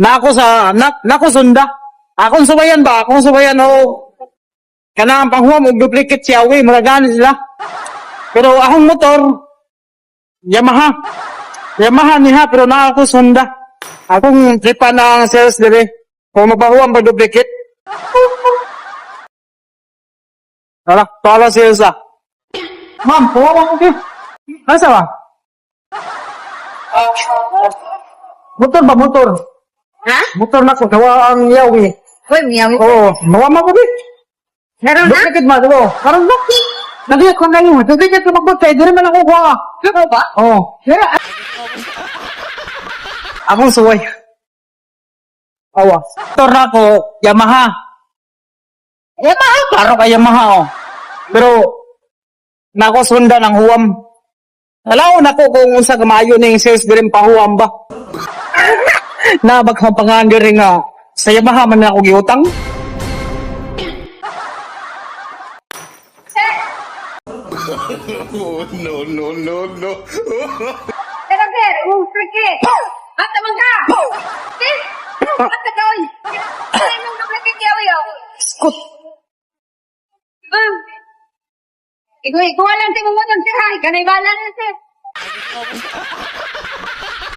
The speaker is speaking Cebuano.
Na ako sa na, na ako sunda. Akong subayan ba? Akong subayan o kanang panghuam og duplicate siya we, mura gani sila. Pero akong motor Yamaha. Yamaha niya pero na ako sunda. Akong tripa na ang sales dire. Kung mapahuam pa duplicate. Wala, tala sales ah. Ma'am, kuha ko kayo. Asa ba? Motor ba, motor? Ha? Motor na ko, nawa ang yawi. Uy, miyaw. Oo, nawa mo ko. Meron na? Duplicate ba, diba? Karon na. Nagiyat ko na yun. Duplicate ko magbot kay dire man ako kuha. Ano ba? Oo. Akong suway. Awa. Motor na ko, Yamaha. Yamaha? Klaro kay Yamaha, oh. Pero, nako sundan ang huwam. Alaw nako kung unsa kamayo ning sales diri pahuwam ba. Na baghampangan diri nga sa Yamaha man ako giutang. Oh, no, no, no, no. Pero sir, duplicate. Ata man ka? Sir, ata ka oy. Ay, nung duplicate yaw yaw. Skut. Ma'am. Ikaw, ikaw lang sir mo sir ha. Kanay bala na sir.